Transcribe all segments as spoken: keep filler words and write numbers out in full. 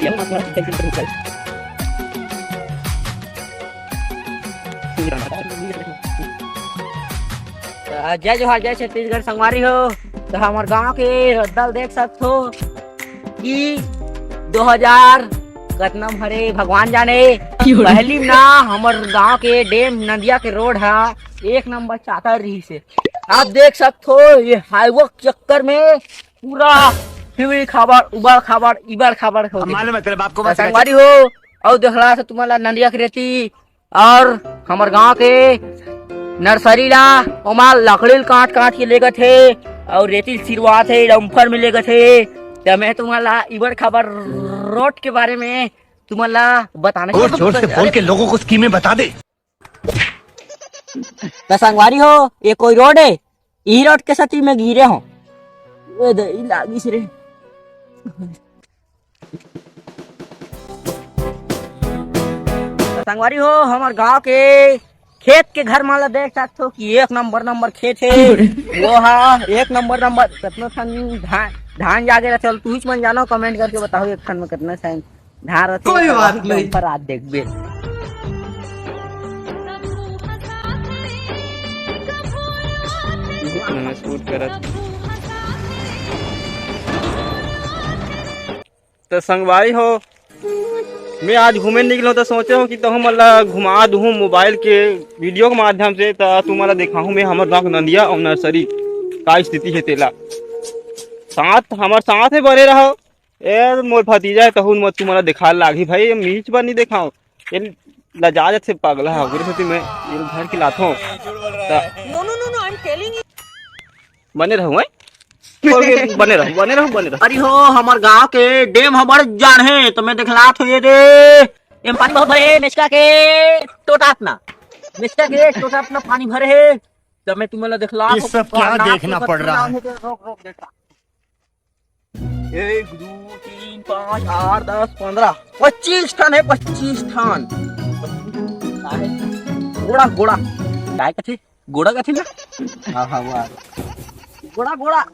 जय जोहार, जय छत्तीसगढ़ संगवारी हो। तो हमर गांव के रद्दा ल देख सकथो कि दो हजार कतना भरे भगवान जाने। पहली ना हमर गांव के डेम नदिया के रोड हा एक नंबर चाकर रहिसे। आप देख सकथो ये हाईवे चक्कर में पूरा फिवड़ी खाबड़, उबड़ खाबड़, इबड़ खाबड़ हो गे। मालूम है तेरे बाप को। तो मत सिखा। संगवारी हो, अउ देखला से तुम्हारा नंदिया के रेती और हमर गांव के नर्सरी ला ओमा लकड़ी ल काट काट के लेगत हे और रेती ल सिरवात हे, डंपर में लेगत हे। त मैं तुम्हारा इबड़ खाबड़ रोड के बारे में तुम्हारा बताना जोर जोर से बोल के लोगों को स्कीमें बता दे। त संगवारी हो, ये कोई रोड है? ई रोड के सेती मैं गिरे हूँ। ए दे, ई लागिस रे। त संगवारी हो, हमर गांव के खेत के घर मन ला देख सकथो कि एक नंबर नंबर खेत हे। वो हा एक नंबर नंबर। कतना ठन धान, धान जागे रथे, तुहिच मन जानो, कमेंट करके बताओ एक ठन में कतना ठन धान रथे। कोई बात नहीं। ऊपर रात देखबे। मैं शूट करत। त संगवारी हो, मैं आज घूमे निकलो त सोचे हूँ कि तहूँ मन ला घुमा दूँ मोबाइल के वीडियो के माध्यम से। त तुमन ला देखाहूँ मैं हमर गाँव के नंदिया और नर्सरी का स्थिति है तेला। साथ, हमर साथ में बने रहो। ए मोर भतीजा है, तहूँ मत तुमन ला देखा लागही भाई, मीच बार नहीं देखाओ। ये लजा जथे पगला है, ओकरे सेती मैं ये घर के लाथों। त नो नो नो नो, आई एम टेलिंग यू। बने रहो, हैं? खोल के बने रहो, बने रहो, बने रहो। अरे हो, हमर गांव के डेम ह बड़ जान हे, त मैं देखलात हो ये दे। एम पानी बहुत भरे, मेचका के टोटात ना। मेचका के टोटात ना पानी भरे हे। त मैं तुमन ला देखलात ये हो, सब क्या नाक देखना को पड़ रहा है? नाम है, रोक, रोक, देखा। एक, दो, तीन, पाँच, आठ, दस, पन्द्रह, पच्चीस ठन हे, पच्चीस ठन। गोड़ा, गोड़ा। काय कथे? गोड़ा कथे ना? हाँ, हाँ, वो आ गया। गोड़ा, गोड़ा।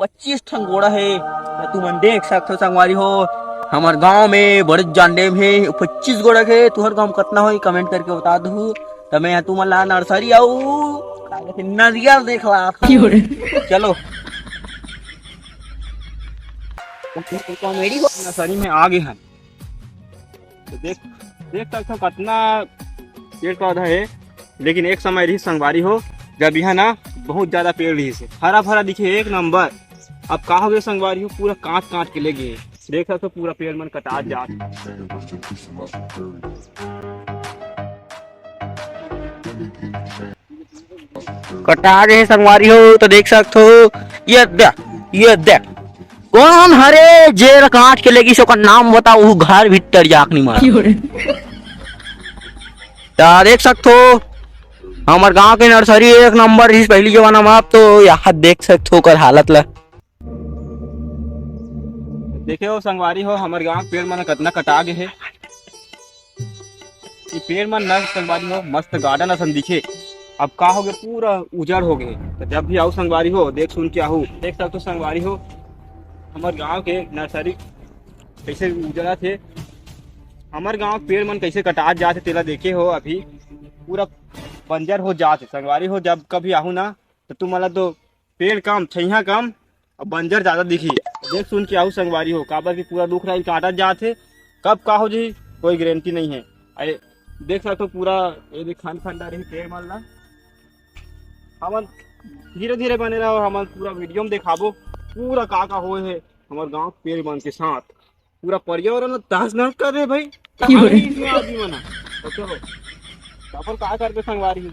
पच्चीस ठन गोड़ा हे। त तुमन देख सकथो संगवारी हो, हमर गांव में बड़े जान डेम हे, पच्चीस गोड़ा के। तुहर गांव में कतना होही, कमेंट करके बता दहू। त मैं तुमन ला नर्सरी अउ नदिया देखलात हूँ। चलो। कॉमेडी हो। नर्सरी में आ गे हन। त देख, देख सकथो कतना पेड़ पौधा हे, लेकिन एक समय रहिस संगवारी हो, जब इहाँ ना बहुत ज्यादा पेड़ रहिस हे, हरा भरा दिखे, एक नंबर। अब का हो गे संगवारी हो, पूरा काट काट के ले गे। देख सकथो पूरा पेड़ मन कटात जात। कटा गे हे संगवारी हो, त देख सकथो। ये देख, ये देख, कोन हरे जेला काट के लेगिस, ओकर नाम बता, वो घर भीतर जाके नहीं मारा। त देख सकथो, हमर गांव के नर्सरी एक नंबर रहिस पहली जमाना में, अब तो यहाँ देख सकथो ओकर हालत ला। देखे हो संगवारी हो, हमर गांव के पेड़ मन कतना कटा गे हे। ये पेड़ मन न संगवारी हो, मस्त गार्डन असन दिखे। अब का हो गे, पूरा उजड़ हो गे। त जब भी आऊ संगवारी हो, देख सुन के आहू। देख सकथो संगवारी हो, हमर गांव के नर्सरी कैसे उजड़त हे, हमर गांव के पेड़ मन कैसे कटात जात हे, तेला देखे हो। अभी पूरा बंजर हो जात हे संगवारी हो। जब कभी आहू ना, त तुमन ला तो पेड़ कम, छइहां कम, अब बंजर ज्यादा दिखही। देख सुन के आहू संगवारी हो, काबर कि पूरा रुख राई काटत जात हे, कब का हो जाही, कोई गारंटी नहीं है। अरे देख सकथो पूरा ये देख खंड खंडा रही पेड़ मन ला। हमन धीरे धीरे बने रहो, हमन पूरा वीडियो में देखाबो पूरा का का होए हे हमर गांव के पेड़ मन के साथ। पूरा पर्यावरण ला तहस नहस कर दे भाई। कहाँ क्यों रे? रही इसमें आदमी मन ह? तो चलो, अपन का करबे संगवारी हो?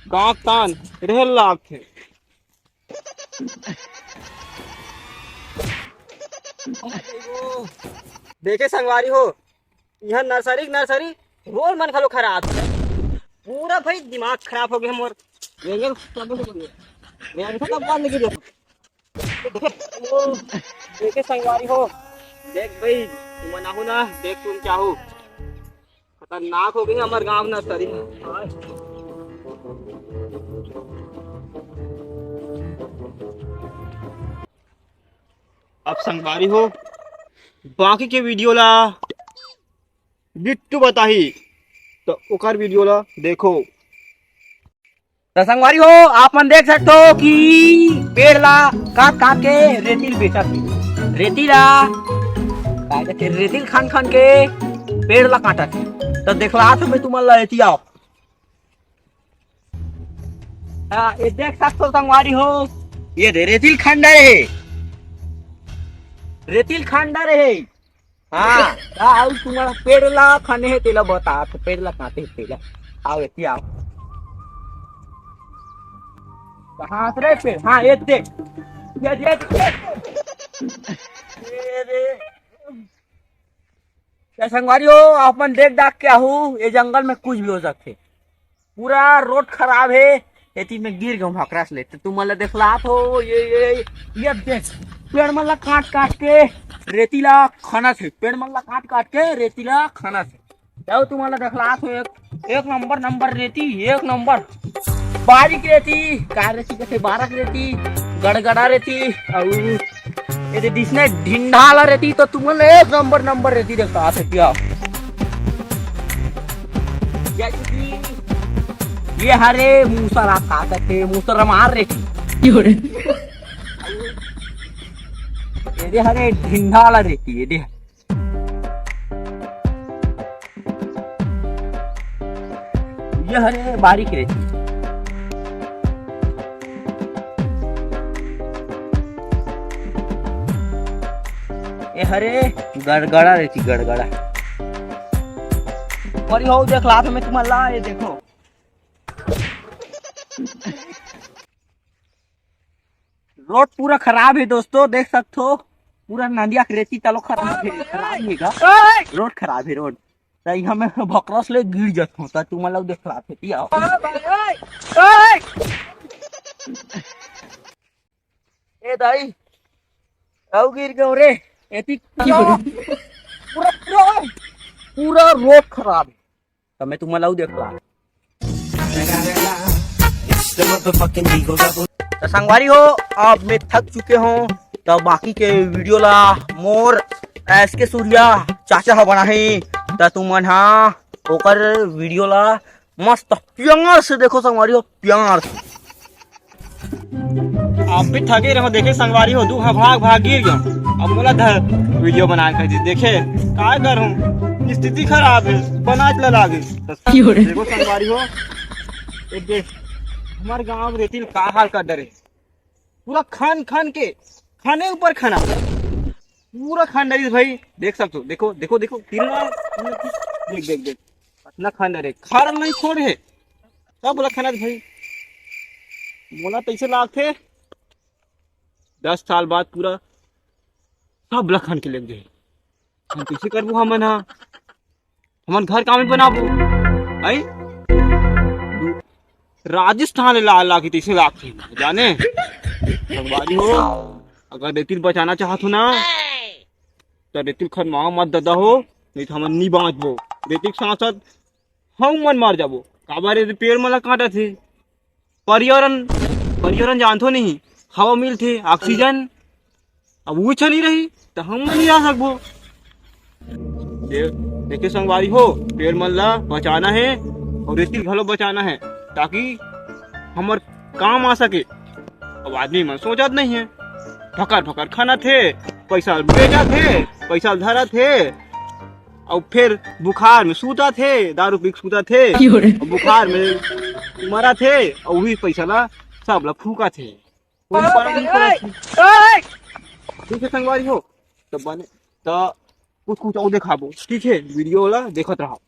गांव तान रेल लागथे। देखे संगवारी हो, इहाँ नर्सरी के नर्सरी रोड मन घलो खराब हे। पूरा भाई दिमाग खराब हो गया मोर। रेंगल सब हो गया। रेंगल सब बंद गिर। ओ, देखे संगवारी हो, देख भाई, तुमन आहू ना, देख तुम क्या हो। खतरनाक हो गई हमर गांव नर्सरी। अब संगवारी हो, बाकी के वीडियो ला बिट्टू बताही, तो ओकर वीडियो ला देखो। तो संगवारी हो, आप मन देख सकते हो कि पेड़ ला काट काट के रेती ल बेचत हे। रेती ला, का कहते, रेती ल खन खन के पेड़ ला काटत हे। तो देखला तो मैं तुमन ला एती आओ। हाँ, ये देख सकते हो संगवारी हो, ये दे रेती ल खन डरे हे, रेती ल खन डरे हे। हाँ, का अउ तुम्हारा पेड़ ला खने हे, तेला बता, तो पेड़ ला काटे हे, तेला। आओ, एती आओ। कहाँ से रे पेड़? हाँ, ये देख। ये देख। ये रे। क्या संगवारी हो, आप मन देख डाक के आहू, ये जंगल में कुछ भी हो सकथे। पूरा रोड खराब हे, एती में गिर गयो भकरस ले। तो तुमन ला देखलात हो, ये, ये, ये देख, पेड़ मन ला काट काट के रेती ला खनत हे, पेड़ मन ला काट काट के रेती ला खनत हे। जाओ, तुमन ला देखलात हो, एक, एक नंबर, नंबर रेती, एक नंबर बारीक रेती, का रेती कथे, बारक रेती, गड़गड़ा रेती, अउ ये दे दिसने ढिंढा ला रेती, तो तुमन ला एक नंबर, नंबर रेती देखलात हे क्या? ये हरे मूसर, आप का कहते, मूसर मार रेती। ये दे हरे ढिंढा ला रेती, ये दे। ये हरे बारीक रेती। ये हरे गड़गड़ा रेती, गड़गड़ा। और ये हो देखलात हो मैं तुमन ला, ये देखो। रोड पूरा खराब हे दोस्तों, देख सकथो, पूरा नदिया के रेती तलो खराब हे, खराब हे गा। रोड खराब हे, रोड। त इहाँ मैं भकरस ले गिर जथों, त तुमन ला देखलात हे, आओ। ए दाई, अउ गिर गयो रे। एती पूरा, पूरा, पूरा रोड खराब हे। त मैं तुमन ला अउ देखलात। त संगवारी हो, अब मैं थक चुके हों, त बाकी के वीडियो ला मोर एस के सूर्या चाचा ह बनाही, त तुमन हा ओकर वीडियो ला मस्त प्यार से देखो संगवारी हो, प्यार से। आप भी थके रहो, देखे संगवारी हो, दू हा भाग भाग गिर गयो। अब मोला धर वीडियो बना के दे, देखे का करूं, स्थिति खराब हे, बनात ला लागे। देखो संगवारी हो, ये देख, हमारे गांव में रेती ल का हाल कर डरे, पूरा खन खन के, खने ऊपर खना, पूरा खन डरिस भाई। देख सकथो, देखो, देखो, देखो, तीन बार, देख, देख, देख, इतना खन डरे, खार नहीं छोड़े हे, सब बोला खना भाई। मोला तैसे लागथे, दस साल बाद पूरा सब ला खन के लेग जाही। हम कइसे करबो हमन हा? हमन घर कामे बनाबो? आई? राजस्थान ले ला, ला के तइसे लागथे, जाने? संगवारी हो, अगर रेती ल बचाना चाहत हो ना, त रेती ल खनवाओ मत ददा हो, नहीं तो हमन नी बांचबो। रेती के साथ साथ हम मन मर जाबो। काबर ये पेड़ मन ला काटत हे? पर्यावरण, पर्यावरण जानथो नहीं, हवा मिलथे, ऑक्सीजन, अब वो अच्छा नहीं रही, त हम नहीं रह सकबो। दे-, देखे संगवारी हो, पेड़ मन ला बचाना हे अउ रेती घलो बचाना हे, ताकि हमर काम आ सके। अब आदमी मन सोचत नहीं हे, फकर फकर खाना थे, पैसा बेचत हे, पैसा धरत हे, अउ फिर बुखार में सूतत हे, दारू पी के सूतत हे, अउ बुखार में मरत हे, अउ वही पैसा ला सब ला फूकत हे। कोई पालन नहीं करत हे। ठीक है संगवारी हो, तो बने, तो कुछ कुछ और दिखाबो, ठीक है, वीडियो ला देखत रहो।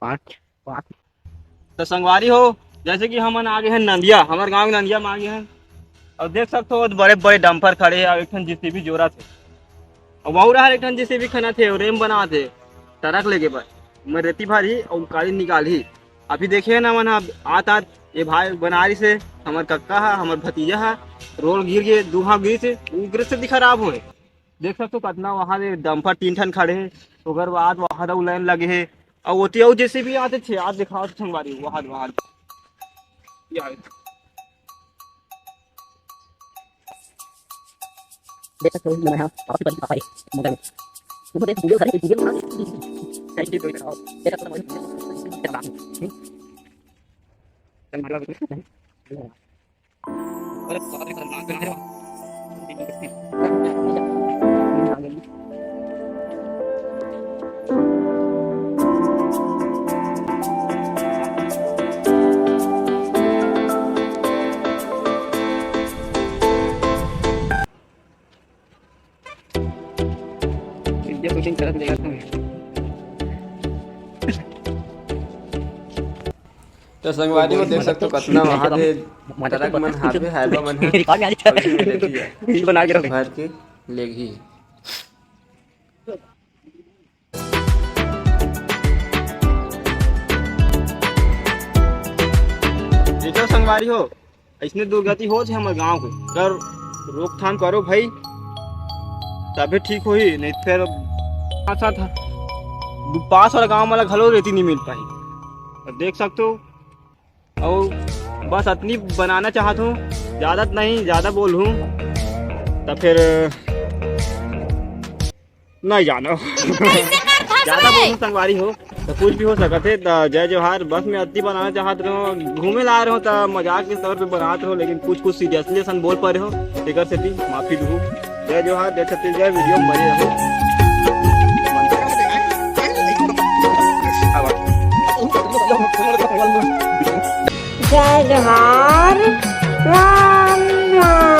पाँच, पाँच। तो संगवारी हो, जैसे कि हमन आ गे हन नंदिया, हमर गांव नंदिया में आ गे हन, अउ देख सकथो, बड़े बड़े डंपर खड़े हे, अउ एक ठन जेसीबी जोरत हे, अउ वहू डहर एक ठन जेसीबी खनत हे, अउ रेम बनात हे, ट्रक लेगे बर, मैं रेती भरही अउ काली निकालही। अभी देखे ना मन ह, आत आत ये भाई बना रही से, हमर कक्का हा, हमर भतीजा हा, रोल गिर गे, दूहा गिर से, वो गिर से दिखा खराब होए। देख सकथो कतना वहां ले डंपर तीन ठन खड़े हे, ओकर बाद वहां दऊ लाइन लगे हे, अउ ओती अउ जेसीबी आते थे, आज दिखाओ संगवारी, वहां, वहां। ये आए। देख सकते हो, मैं यहाँ काफी बड़ी सफाई मगर तो संगवारी हो, देख सकते हो कतना वहां दे ट्रक मन हावे, हाइवा मन हे। अभी में लेती है। भर के लेगही। देखो संगवारी हो, अइसने दुर्गति हो जाए हमर गांव के, कर रोकथाम करो भाई, तभे ठीक होही, नहीं तो फिर साथ साथ पास वाला गांव वाला घलो रेती नहीं मिल पाही। और देख सकते हो, और बस अतनी बनाना चाहत हूँ, ज्यादा तो नहीं, ज्यादा बोलहूँ तो फिर नहीं जानो। ज्यादा बोलहूँ संगवारी हो तो कुछ भी हो सकत हे। तो जय जोहार, बस मैं अतनी बनाना चाहत रहो, घूमे ला रहो तो मजाक के तौर पे बनात रहो, लेकिन कुछ कुछ सीरियसली असन बोल पा रहे हो, तेकर सेती माफी दूँ। जय जोहार, जय छत्तीसगढ़, वीडियो में बने रहो। जय जोहार, राम राम।